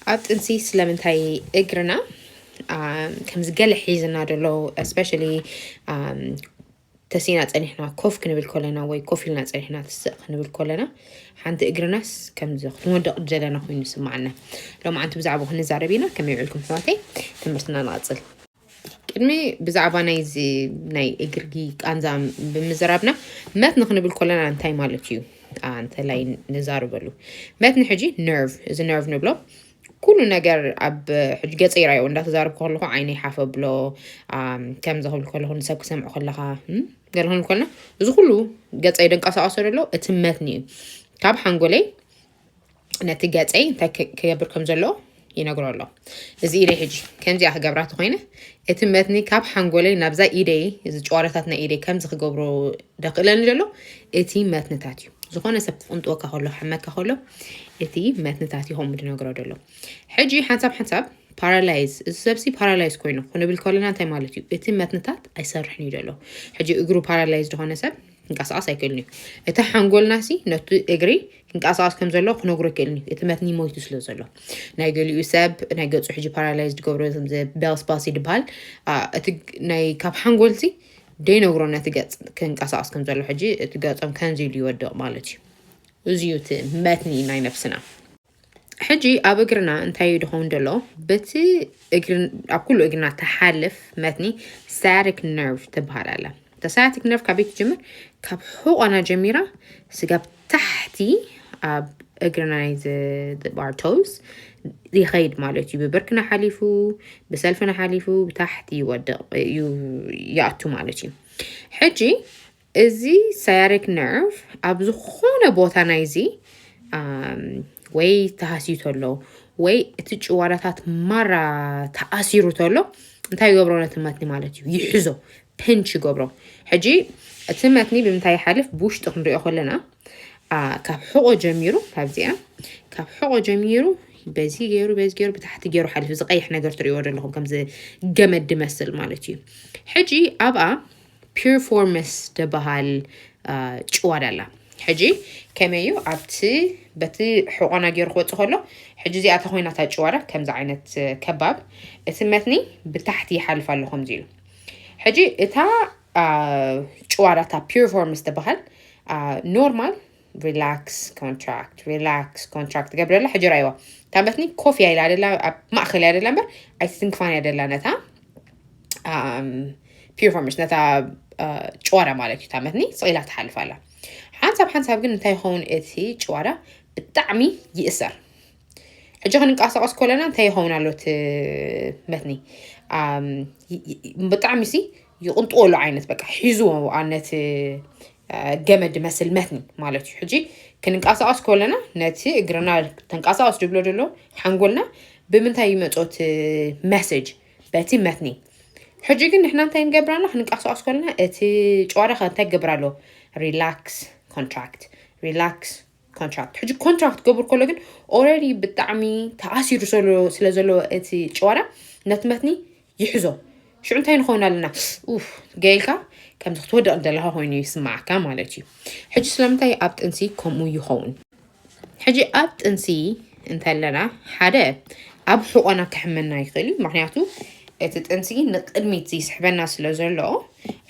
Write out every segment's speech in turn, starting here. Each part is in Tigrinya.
ኣብ ጥንሲ ስለምንታይ እግርና ከምዚ ገለ ሒዝና ደሎ? Especially ተሲና ጸኒሕና ኮፍ ክንብል ከለና ወይ ኮፍ ኢልና ጸኒሕና ትስእ ክንብል ከለና ሓንቲ እግርናስ ከምዚ ክንወደቕ ዘለና ኮይኑ ይስማዓና። ሎማዓንቲ ብዛዕባ ክንዛረብ ኢና። ከመይ ውዕልኩም ኣሕዋተይ? ትምህርትና ንቐጽል። ቅድሚ ብዛዕባ ናይዚ ናይ እግርጊ ቃንዛ ብምዝራብና መትኒ ክንብል ከለና እንታይ ማለት እዩ? እንተላይ ንዛርበሉ። መትኒ ሕጂ ነርቭ፣ እዚ ነርቭ ንብሎ ኩሉ ነገር ኣብ ሕጂ ገፀይ ራዮ እንዳተዛረብኩ ከለኹ ዓይነይ ሓፈ ብሎ። ከምዚ ክብል ከለኹ ንሰብ ክሰምዑ ከለኻ ገለ ክንብል ከለና እዚ ኩሉ ገፀይ ደንቀሳቀሶ ደሎ እቲ መትኒ እዩ። ካብ ሓንጎለይ ነቲ ገፀይ እንታይ ክገብር ከም ዘለዎ ይነግሮ ኣሎ። እዚ ኢደይ ሕጂ ከምዚኣ ክገብራ ተኮይነ እቲ መትኒ ካብ ሓንጎለይ ናብዛ ኢደይ፣ እዚ ጨዋዳታት ናይ ኢደይ ከምዚ ክገብሮ ደክእለኒ ዘሎ እቲ መትንታት እዩ። ዝኾነ ሰብ ክቕንጥወካ ከሎ፣ ሓመካ ከሎ እቲ መትንታት እዩ ከምኡ ድነግሮ ደሎ። ሕጂ ሓንሳብ ሓንሳብ ፓራላይዝ፣ እዚ ሰብሲ ፓራላይዝ ኮይኑ ክንብል ከለና እንታይ ማለት እዩ? እቲ መትንታት ኣይሰርሕን እዩ ደሎ። ሕጂ እግሩ ፓራላይዝ ዝኾነ ሰብ ክንቀሳቐስ ኣይክእልን እዩ። እቲ ሓንጎልና ሲ ነቲ እግሪ ክንቀሳቐስ ከም ዘሎ ክነግሮ ኣይክእልን እዩ። እቲ መትኒ ሞይቱ ስለ ዘሎ። ናይ ገሊኡ ሰብ ናይ ገጹ ሕጂ ፓራላይዝ ዝገብሮ ቤልስ ፓልሲ ዝበሃል፣ እቲ ናይ ካብ ሓንጎልሲ ደይነግሮ ነቲ ገጽ ክንቀሳቐስ ከም ዘሎ። ሕጂ እቲ ገጾም ከምዚ ኢሉ ይወድቕ ማለት እዩ። እዚ እዩ እቲ መትኒ ናይ ነፍስና። ሕጂ ኣብ እግርና እንታይ እዩ ድኸውን ደሎ? በቲ ኣብ ኩሉ እግርና ተሓልፍ መትኒ ሳያቲክ ነርቭ ትበሃል ኣላ። ሳያቲክ ነርቭ ካበይ ትጅምር? ካብ ሕቆና ጀሚራ ስጋብ ታሕቲ ኣብ እግርና ናይ ቶስ ይኸይድ ማለት እዩ። ብብርክና ሓሊፉ፣ ብሰልፍና ሓሊፉ ብታሕቲ ይወድቕ እዩ፣ ይኣቱ ማለት እዩ። ሕጂ እዚ ሳያቲክ ነርቭ ኣብ ዝኾነ ቦታ ናይዚ ወይ ተሃስዩ ተሎ ወይ እቲ ጭዋዳታት ማራ ተኣሲሩ ተሎ እንታይ ይገብሮ? ነቲ መትኒ ማለት እዩ ይሕዞ፣ ፒንች ይገብሮ። ሕጂ እቲ መትኒ ብምንታይ ይሓልፍ? ብውሽጢ ክንሪኦ ከለና ካብ ሕቆ ጀሚሩ፣ ካብዚኣ ካብ ሕቆ ጀሚሩ በዚ ገይሩ በዚ ገይሩ ብታሕቲ ገይሩ ሓልፍ። እዚ ቀይሕ ነገር ትሪእዎ ዘለኹም ከምዚ ገመድ ድመስል ማለት እዩ። ሕጂ ኣብኣ ፒሪፎርምስ ደበሃል ጭዋዳ ኣላ። ሕጂ ከመይ እዩ ኣብቲ በቲ ሕቆና ገይሩ ክወፅእ ከሎ፣ ሕጂ እዚኣታ ኮይና እታ ጭዋዳ ከምዚ ዓይነት ከባብ እቲ መትኒ ብታሕቲ ይሓልፍ ኣሎ ከምዚ ኢሉ። ሕጂ እታ ጭዋዳ እታ ፒሪፎርምስ ደበሃል ኖርማል ሪላክስ ኮንትራክት ሪላክስ ኮንትራክት ገብረላ። ሕጂ ራይዋ እታ መትኒ ኮፍ እያ ኢላ ደላ፣ ኣብ ማእከል እያ ደላ እምበር ኣይትትንክፋን እያ ደላ ነታ ፒሪፎርምስ ነታ ጭዋዳ ማለት እዩ። እታ መትኒ ስቕ ኢላ ትሓልፍ ኣላ። ሓንሳብ ሓንሳብ ግን እንታይ ይኸውን? እቲ ጭዋዳ ብጣዕሚ ይእሰር። ሕጂ ክንንቀሳቐስ ከለና እንታይ ይኸውን ኣሎ? እቲ መትኒ ብጣዕሚ ሲ ይቕንጥወሉ ዓይነት በቃ ሒዝዎ ነቲ ገመድ መስል መትኒ ማለት እዩ። ሕጂ ክንንቀሳቐስ ከለና ነቲ እግርና ተንቀሳቐስ ዝብሎ ዘሎ ሓንጎልና ብምንታይ ይመጾ እቲ መሴጅ? በቲ መትኒ። ሕጂ ግን ንሕና እንታይ ንገብር ኣለና? ክንንቀሳቐስ ከለና እቲ ጨዋዳ ከ እንታይ ክገብር ኣለዎ? ሪላክስ ኮንትራክት፣ ሪላክስ ኮንትራክት። ሕጂ ኮንትራክት ክገብር ከሎ ግን ኦልሬዲ ብጣዕሚ ተኣሲሩ ዘሎ፣ ስለ ዘሎ እቲ ጨዋዳ ነቲ መትኒ ይሕዞ። ሽዑ እንታይ ንኸውን ኣለና? ኡፍ ገይልካ ከምዚ ክትወድቕ እንደለኻ ኮይኑ ይስማዓካ ማለት እዩ። ሕጂ ስለምንታይ ኣብ ጥንሲ ከምኡ ይኸውን? ሕጂ ኣብ ጥንሲ እንተለና ሓደ ኣብ ሕቆና ክሕመና ይኽእል እዩ። ምክንያቱ እቲ ጥንሲ ንቅድሚት ዝስሕበና ስለ ዘሎ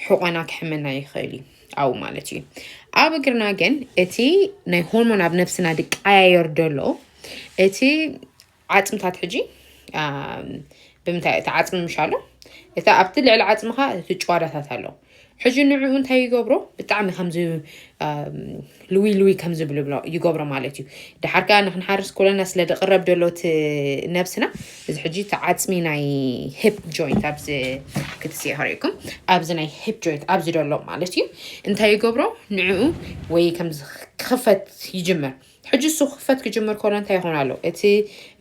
ሕቆና ክሕመና ይኽእል እዩ ኣብኡ ማለት እዩ። ኣብ እግርና ግን እቲ ናይ ሆርሞን ኣብ ነብስና ድቀያየር ደሎ እቲ ዓጽምታት ሕጂ ብምንታይ እቲ ዓጽሚ ምሽ ኣሎ፣ እቲ ኣብቲ ልዕሊ ዓጽምኻ እቲ ጭዋዳታት ኣሎ። ሕጂ ንዕኡ እንታይ ይገብሮ? ብጣዕሚ ከምዚ ልዊ ልዊ ከም ዝብል ብሎ ይገብሮ ማለት እዩ። ድሓር ከኣ ንክንሓርስ ኮለና ስለ ደቅረብ ደሎ እቲ ነብስና፣ እዚ ሕጂ እቲ ዓጽሚ ናይ ሂፕ ጆይንት ኣብዚ ክትስኢ ከርእየኩም፣ ኣብዚ ናይ ሂፕ ጆይንት ኣብዚ ደሎ ማለት እዩ። እንታይ ይገብሮ? ንዕኡ ወይ ከምዚ ክኽፈት ይጅምር። ሕጂ እሱ ክኽፈት ክጅምር ከሎ እንታይ ይኸውን ኣሎ? እቲ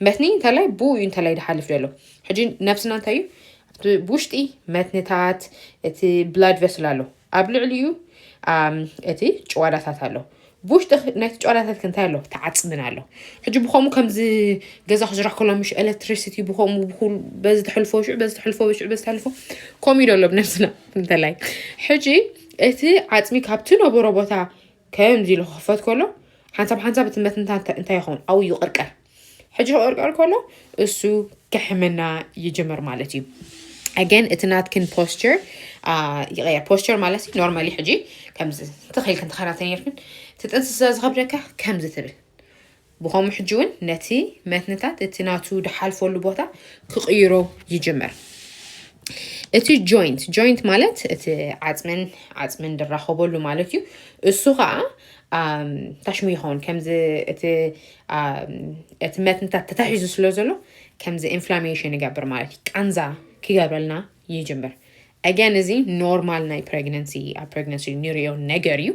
መትኒ እንተላይ ብኡ እዩ እንተላይ ድሓልፍ ደሎ። ሕጂ ነብስና እንታይ እዩ? ኣብቲ ብውሽጢ መትንታት እቲ ብላድ ቨስል ኣሎ። ኣብ ልዕሊኡ እቲ ጭዋዳታት ኣሎ። ብውሽጢ ነቲ ጭዋዳታት እንታይ ኣሎ? ተዓጽምን ኣሎ። ሕጂ ብኸምኡ ከምዚ ገዛ ክስራሕ ከሎ ምሽ ኤሌክትሪሲቲ ብኸምኡ ብኹሉ በዚ ተሕልፎ ሽዑ በዚ ተሕልፎ ሽዑ በዚ ተሕልፎ ከምኡ እዩ ደሎ ብነብስና እንተላይ። ሕጂ እቲ ዓጽሚ ካብቲ ነበሮ ቦታ ከምዚ ኢሉ ክኽፈት ከሎ ሓንሳብ ሓንሳብ እቲ መትንታ እንታይ ይኸውን? ኣብኡ ይቕርቀር። ሕጂ ክቕርቀር ከሎ እሱ ክሕምና ይጅምር ማለት እዩ። Again እቲ ናትክን posture ይቀየር። Posture ማለት normally ሕጂ ከምዚ ትኽኢልክን ተኸራተ ነርክን ትጥንሲ ስለ ዝኸብደካ ከምዚ ትብል። ብኸምኡ ሕጂ እውን ነቲ መትንታት እቲ ናቱ ድሓልፈሉ ቦታ ክቕይሮ ይጅምር። እቲ joint joint ማለት እቲ ዓፅምን ዓፅምን ድራኸበሉ ማለት እዩ። እሱ ከዓ ታሽሙ ይኸውን። ከምዚ እቲ እቲ መትንታት ተታሒዙ ስለ ዘሎ ከምዚ inflammation ይገብር ማለት እዩ። ቃንዛ ክገብረልና ይጅምር። Again እዚ normal ናይ pregnancy ኣብ pregnancy ንሪኦ ነገር እዩ።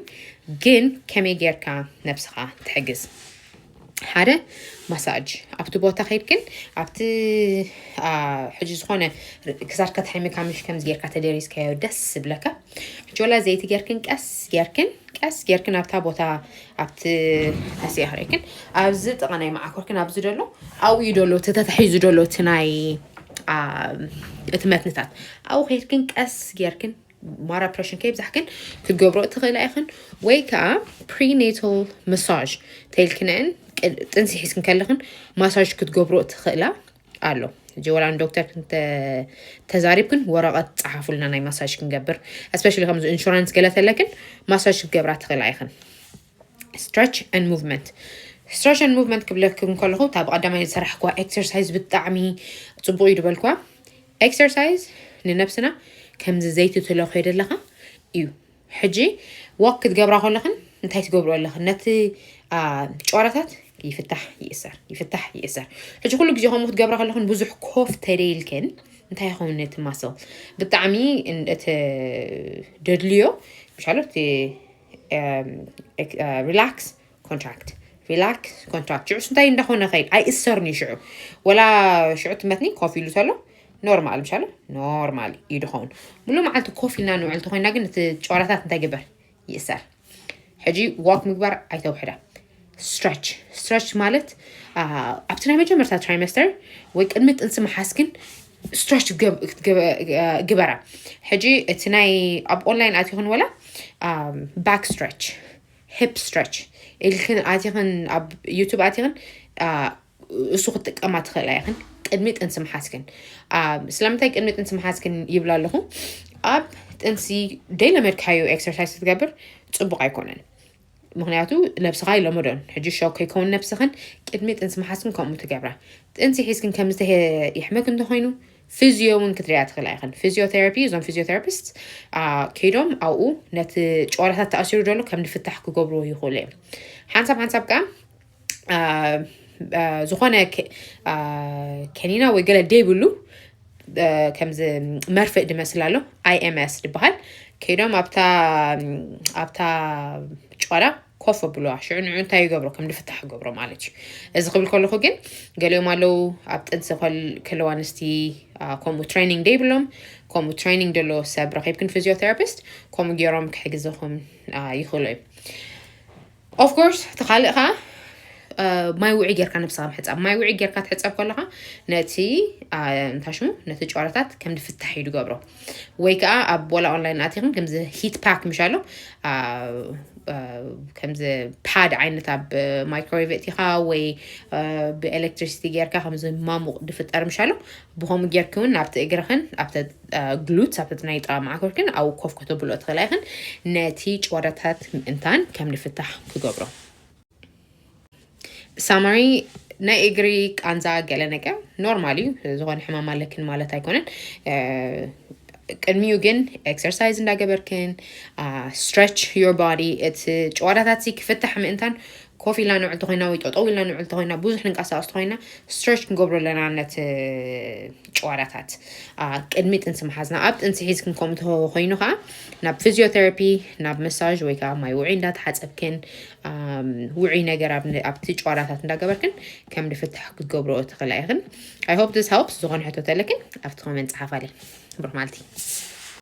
ግን ከመይ ጌርካ ነብስኻ ትሕግዝ? ሓደ massage ኣብቲ ቦታ ከይድክን ኣብቲ ሕጂ ዝኾነ ክሳድካ ተሓሚካ ምሽ ከምዚ ጌርካ ተደሪስካዮ ደስ ዝብለካ። ሕጂ ወላ ዘይቲ ጌርክን ቀስ ጌርክን ቀስ ጌርክን ኣብታ ቦታ ኣብቲ ኣስያ ክርእክን ኣብዚ ጥቓ ናይ መዓኮርክን ኣብዚ ደሎ ኣብኡ እዩ ደሎ እቲ ተታሒዙ ደሎ እቲ ናይ እቲ መትንታት ኣብኡ ከይድክን ቀስ ጌርክን ማራ ፕሬሽን ከይብዛሕክን ክትገብሮ ትኽእላ ኢኽን። ወይ ከዓ prenatal massage ተይልክንዕን ጥንሲ ሒዝክን ከለኽን ማሳጅ ክትገብሮ ትኽእላ ኣሎ። ሕጂ ወላ ንዶክተር ተዛሪብክን ወረቐት ጸሓፉልና ናይ ማሳጅ ክንገብር፣ especially ከምዚ ኢንሹራንስ ገለ ተለክን ማሳጅ ክትገብራ ትኽእላ ኢኽን። Stretch and movement stretch and movement ክብለክን ከለኹ እታ ብቐዳማይ ዝሰራሕኳ ኤክሰርሳይዝ ብጣዕሚ ጽቡቕ እዩ ዝበልኳ። ኤክሰርሳይዝ ንነብስና ከምዚ ዘይቲ ትለኽዮ ዘለኻ እዩ። ሕጂ ዋክ ክትገብራ ከለኽን እንታይ ትገብሩ ኣለኽን? ነቲ ጨዋራታት ይፍታሕ ይእሰር ይፍታሕ ይእሰር። ሕጂ ኩሉ ግዜ ከምኡ ክትገብራ ከለኽን ብዙሕ ኮፍ ተደይልክን እንታይ ይኸውን ነቲ ማስል ብጣዕሚ እቲ ደድልዮ ምሻሎ እቲ relax contract relax contract ሽዑስ እንታይ እንዳኾነ ኸይድ ኣይእሰርኒ ሽዑ ወላ ሽዑ ትመትኒ ኮፍ ኢሉ ተሎ ኖርማል ምሻሎ ኖርማል እዩ ድኸውን። ሙሉ መዓልቲ ኮፍ ኢልና ንውዕል ተኮይና ግን እቲ ጨዋራታት እንታይ ግበር ይእሰር። ሕጂ ዋክ ምግባር ኣይተውሕዳ። Stretch stretch ማለት ኣብቲ ናይ መጀመርታ ትራይመስተር ወይ ቅድሚ ጥንሲ ምሓዝ ግን stretch ግበራ። ሕጂ እቲ ናይ ኣብ ኦንላይን ኣትይኹን ወላ back stretch hip stretch ኢልክን ኣትይኽን ኣብ ዩቱብ ኣትይኽን እሱ ክትጥቀማ ትኽእላ ኢኽን። ቅድሚ ጥንሲ ምሓዝክን ስለምንታይ ቅድሚ ጥንሲ ምሓዝክን ይብላ ኣለኹ። ኣብ ጥንሲ ደይለመድካዮ ኤክሰርሳይዝ ክትገብር ፅቡቅ ኣይኮነን። ምክንያቱ ነብስኻ ይለመዶን ሕጂ ሸው ከይከውን ነብስኽን ቅድሚ ጥንሲ ምሓዝክን ከምኡ ትገብራ። ጥንሲ ሒዝክን ከምዝተ ይሕመክ እንተኮይኑ ፊዚዮ እውን ክትሪያ ትኽእላ ኢኽን። ፊዚዮቴራፒ እዞም ፊዚዮቴራፒስት ከይዶም ኣብኡ ነቲ ጨዋራታት ተኣሲሩ ዘሎ ከም ንፍታሕ ክገብርዎ ይኽእሉ እዮም። ሓንሳብ ሓንሳብ ከዓ ዝኾነ ከኒና ወይ ገለ ደይብሉ ከምዚ መርፍእ ድመስል ኣሎ። IMS ድበሃል። ከይዶም ኣብታ ኣብታ ጨዋራ ኮፍ ኣብልዋ ሽዑ ንዑ እንታይ ይገብሮ ከም ድፍታሕ ይገብሮ ማለት እዩ። እዚ ክብል ከለኹ ግን ገሊኦም ኣለዉ ኣብ ጥንሲ ከለዋ ኣንስቲ ከምኡ ትሬኒንግ ደይብሎም ከምኡ ትሬኒንግ ደሎ ሰብ ረኺብክን ፊዚዮቴራፒስት ከምኡ ገይሮም ክሕግዝኹም ይኽእሉ እዮም። Of course እቲ ካልእ ከዓ ማይ ውዒ ጌርካ ነብስኻ ምሕፃብ። ማይ ውዒ ጌርካ ትሕፀብ ከለኻ ነቲ እንታይ ሽሙ ነቲ ጨዋራታት ከም ድፍታሕ እዩ ድገብሮ። ወይ ከዓ ኣብ ወላ ኦንላይን ኣቲኽን ከምዚ ሂት ፓክ ምሻሎ ከምዚ ፓድ ዓይነት ኣብ ማይክሮዌቭ እቲኻ ወይ ብኤሌክትሪሲቲ ጌርካ ከምዚ ማሙቕ ድፍጠር ምሻሎ ብኸምኡ ጌርኪ እውን ኣብቲ እግርኽን ኣብቲ ግሉት ኣብቲ ናይ ጥራ ማዕኮርክን ኣብኡ ኮፍ ከተብሎ ትኽእላ ኢኽን። ነቲ ጨዋራታት ምእንታን ከም ንፍታሕ ክገብሮ ሳማሪ ናይ እግሪ ቃንዛ ገለ ነገር ኖርማል እዩ። ዝኾነ ሕማም ኣለክን ማለት ኣይኮነን። ቅድሚኡ ግን ኤክሰርሳይዝ እንዳገበርክን stretch your body እቲ ጨዋዳታት ክፍታሕ ምእንታን ኮፍ ኢልና ንውዕል ተኮይና ወይ ጠጠው ኢልና ንውዕል ተኮይና ብዙሕ ንንቀሳቀስ ተኮይና stretch ክንገብሮ ኣለና ነቲ ጨዋዳታት ቅድሚ ጥንሲ ምሓዝና ኣብ ጥንሲ ሒዝክን ከምኡ ተኮይኑ ከዓ ናብ ፊዚዮቴራፒ ናብ መሳጅ ወይ ከዓ ማይ ውዒ እንዳተሓፀብክን ውዒ ነገር ኣብቲ ጨዋዳታት እንዳገበርክን ከም ንፍታሕ ክትገብሮ ትኽእላ ኢኽን። I hope this helps። ዝኾነ ሕቶ ተለክን ኣብቲ ኮመንት ፀሓፋለይ። ብሩክ ማለቲ